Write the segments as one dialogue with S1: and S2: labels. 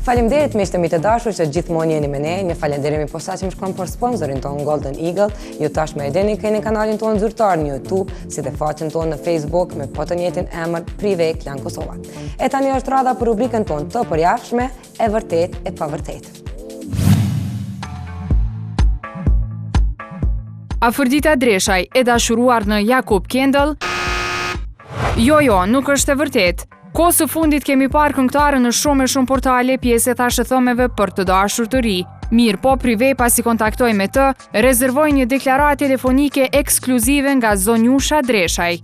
S1: Faleminderit miqtë e mi të dashur që gjithmonë jeni me ne. Një falënderim i posaçëm shkon për sponsorin tonë Golden Eagle. Ju tashmë e dini keni kanalin tonë zyrtar në YouTube, si dhe faqen tonë në Facebook me po të njëjtin emër Prive Klan Kosova. E tani është radha për rubrikën tonë të përjavshme, e vërtetë e pavërtetë.
S2: Afërdita Dreshaj, e dashuruar në Jakob Kendall? Jo, jo, nuk është e vërtetë. Kohës së fundit kemi parë këngëtaren në shumë e shumë portale pjesë e thashethëmeve për të dashur të ri. Mirëpo, Prive pasi kontaktoi me të, rezervoi një deklaratë telefonike ekskluzive nga zonjusha Dreshaj.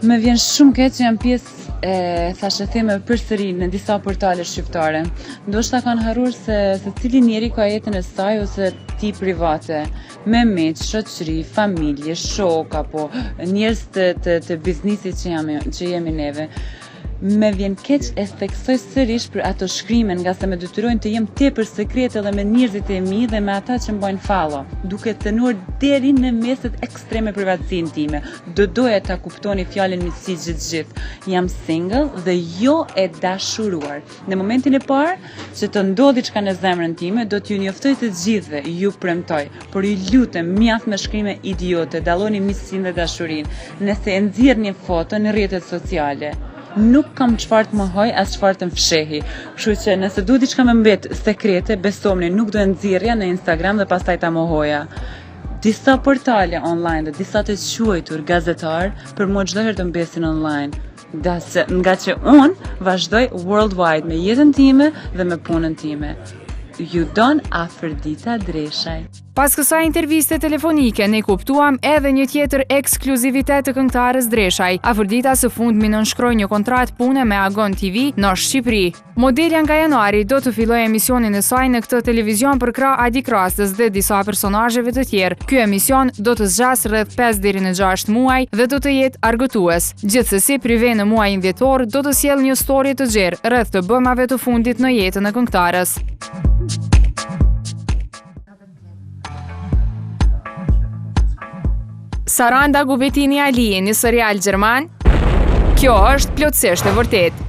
S3: Më vjen shumë keq që jam pjesë e thashethemeve përsëri në disa portale shqiptare. Ndoshta kanë harruar se secili njeri ka jetën e saj ose tij private. me miq, shoqëri, familje, shok apo njerëz të të të biznisit që jam që jemi neve. Me vjen keq e theksoj sërish për ato shkrime, ngase më detyrojnë të jem tepër sekrete edhe me njerëzit e mi dhe me ata që mbajnë follow, duke cenuar deri në meset ekstreme privatësinë time. Do doja ta kuptoni fjalën miqësi gjithë gjithë. Jam single dhe jo e dashuruar. Në momentin e parë që të ndodhë diçka në zemrën time, do t'ju njoftoj të gjithëve, ju premtoj. Por ju lutem, mjaft me shkrime idiote, dalloni miqësinë dhe dashurinë. Nëse e nxjerr një foto në rrjetet sociale, nuk kam çfarë të mohoj as çfarë të fshehi. Kështu që nëse duhet diçka me mbet sekrete, besomni, nuk do e nxjerrja në Instagram dhe pastaj ta mohoja. Disa portale online dhe disa të quajtur gazetar, për mua çdo herë do mbesin online. Ngase, ngaqë unë vazhdoj worldwide me jetën time dhe me punën time. Ju don Afërdita Dreshaj.
S2: Pas kësaj interviste telefonike, ne kuptuam edhe një tjetër ekskluzivitet të këngëtares Dreshaj. Afërdita së fundmi nënshkroi një kontratë pune me Agon TV në Shqipëri. Modelja nga janari do të fillojë emisionin e saj në këtë televizion përkrah Adi Krastës dhe disa personazheve të tjerë. Ky emision do të zgjasë rreth 5 deri në 6 muaj dhe do të jetë argëtues. Gjithsesi, Prive në muajin dhjetor do të sjellë një story të gjerë rreth të bëmave të fundit në jetën e këngëtares. Saranda Gubetini Aliji, një serial gjerman? Kjo është plotësisht e vërtetë.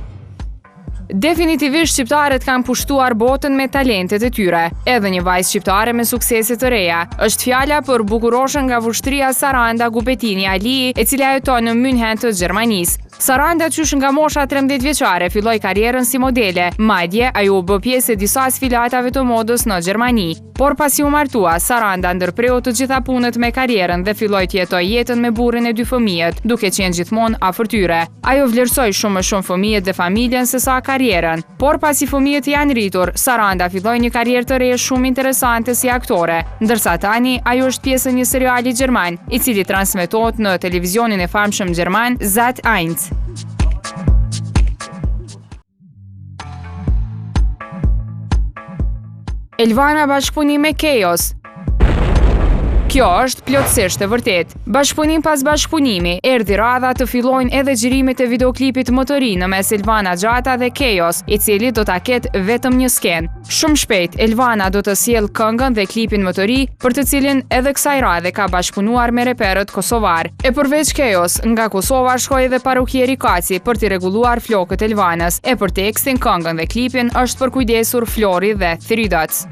S2: Definitivisht shqiptarët kanë pushtuar botën me talentet e tyre. Edhe një vajzë shqiptare me suksese të reja. Është fjala për bukuroshen nga Vushtrria Saranda Gubetini Aliji, e cila jeton në München të Gjermanisë. Saranda qysh nga mosha 13 vjeçare filloi karrierën si modele, madje ajo u bë pjesë e disa sfilatave të modës në Gjermani. Por pasi u martua, Saranda ndërpreu të gjitha punët me karrierën dhe filloi të jetojë jetën me burrin e dy fëmijët, duke qenë gjithmonë afër tyre. Ajo vlerësoi shumë më shumë fëmijët dhe familjen sesa karrierën. Por pasi fëmijët janë rritur, Saranda filloi një karrierë të re shumë interesante si aktore, ndërsa tani ajo është pjesë e një seriali gjerman, i cili transmetohet në televizionin e famshëm gjerman Sat Eins. Elvana bashkëpunim me Chaos. Kjo është plotësisht e vërtetë. Bashkëpunim pas bashkëpunimi, erdhi radha të fillojnë edhe xhirimet e videoklipit më të ri në mes Elvana Gjata dhe Chaos, i cili do ta ketë vetëm një skenë. Shumë shpejt, Elvana do të sjellë këngën dhe klipin më të ri, për të cilin edhe kësaj radhe ka bashkëpunuar me reperët kosovarë. E përveç Chaos, nga Kosova shkoi edhe parukieri Kaci për t'i rregulluar flokët Elvanës, e për tekstin, këngën dhe klipin është përkujdesur Flori dhe Three Dots.